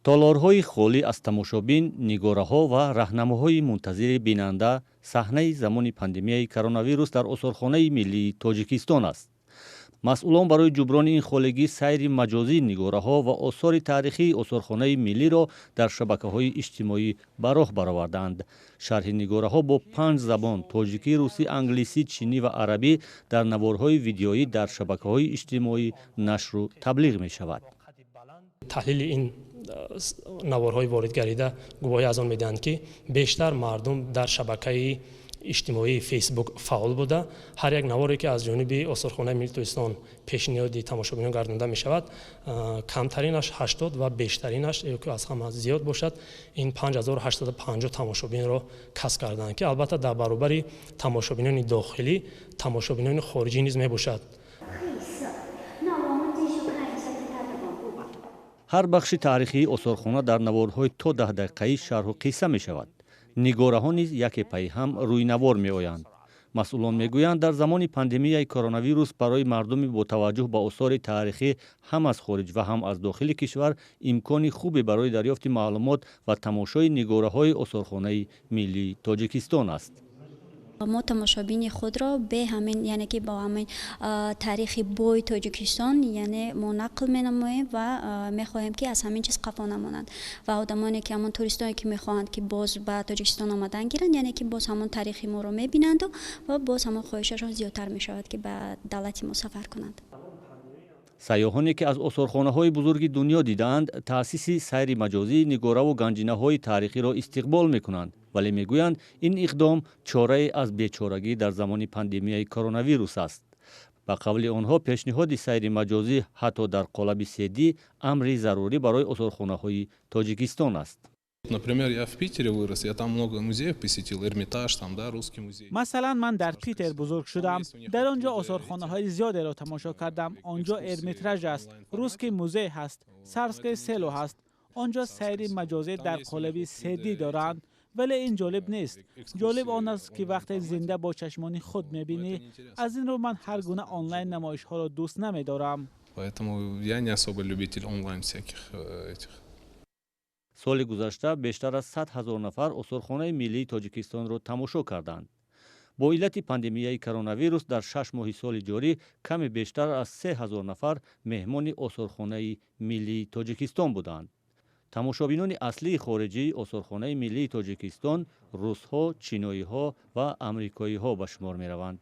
Толорҳои холӣ аз тамошобин, нигораҳо ва раҳнамоҳои мунтазири бинанда саҳнаи замони пандемияи коронавирус дар Осорхонаи миллии Тоҷикистон аст. Масъулон барои ҷуброни ин холигӣ сайри маҷозии нигораҳо ва осори таърихии Осорхонаи миллиро дар шабакаҳои иҷтимоӣ ба роҳ баровардаанд. Шарҳи нигораҳо бо панҷ забон: тоҷикӣ, русӣ, англисӣ, чинӣ ва арабӣ дар наворҳои видеоӣ дар шабакаҳои иҷтимоӣ нашру таблиғ мешавад. Таҳлили ин наворҳои воридгардида гувоҳӣ аз он медиҳанд, ки бештар мардум дар шабакаи иҷтимоии Фейсбук фаъол буда, ҳар як наворе, ки аз ҷониби Осорхонаи миллии Тоҷикистон пешниҳоди тамошобинон гардонида мешавад, камтаринаш 80 ва бештаринаш ё ки аз ҳама зиёд бошад, ин 5850 тамошобинро касб карданд, ки албатта дар баробари тамошобинони дохилӣ тамошобинони хориҷӣ низ мебошад. Ҳар бахши таърихии осорхона дар наворҳои то 10 дақиқаӣ шарҳу қисса мешавад. Нигораҳо низ яке пайи ҳам рӯи навор меоянд. Масъулон мегӯянд, дар замони пандемияи коронавирус барои мардуми ботаваҷҷӯҳ ба осори таърихӣ ҳам аз хориҷ ва ҳам аз дохили кишвар имкони хубе барои дарёфти маълумот ва тамошои нигораҳои Осорхонаи миллии Тоҷикистон аст. Мо тамошобини худро бе ҳамин, яъне ки бо ҳамин таърихи бои Тоҷикистон, яъне мо нақл менамоем ва мехоҳем, ки аз ҳамин чиз қафо намонанд ва одамоне ки, ҳамон туристоне, ки мехоҳанд, ки боз ба Тоҷикистон омадан гиранд, яъне ки боз ҳамон таърихи моро мебинанду ва боз ҳамон хоҳишашон зиёдтар мешавад, ки ба давлати мо сафар кунанд. Сайёҳоне, ки аз осорхонаҳои бузурги дунё дидаанд, таъсиси сайри маҷозии нигораву ганҷинаҳои таърихиро истиқбол мекунанд, вале мегӯянд, ин иқдом чорае аз бечорагӣ дар замони пандемияи коронавирус аст. Ба қавли онҳо, пешниҳоди сайри маҷозӣ ҳатто дар қолаби 3D амри зарурӣ барои осорхонаҳои Тоҷикистон аст. Например, я в Питере вырос, я там много музеев посетил, Эрмитаж, там, да, Русский музей. Масалан, ман дар Питер бузург шудам, дар он ҷо осорхонаҳои зиёдеро тамошо кардам. Он ҷо Эрмитаж аст, Русский музей ҳаст, Царское Село ҳаст. Он ҷо сайри маҷозӣ дар қолаби 3D доранд, вале ин ҷолиб нест. Ҷолиб он аст, ки вақте зинда бо чашмони худ мебинӣ. Аз ин рӯ ман ҳар гуна онлайн намоишҳоро дӯст намедорам. Поэтому я не особо любитель онлайн всяких этих. Соли гузашта бештар аз 100 000 нафар Осорхонаи миллии Тоҷикистонро тамошо карданд. Бо иллати пандемияи коронавирус дар 6 моҳи соли ҷорӣ каме бештар аз 3000 нафар меҳмони Осорхонаи миллии Тоҷикистон буданд. Тамошобинони аслии хориҷии Осорхонаи миллии Тоҷикистон русҳо, чиноиҳо ва амрикоиҳо ба шумор мераванд.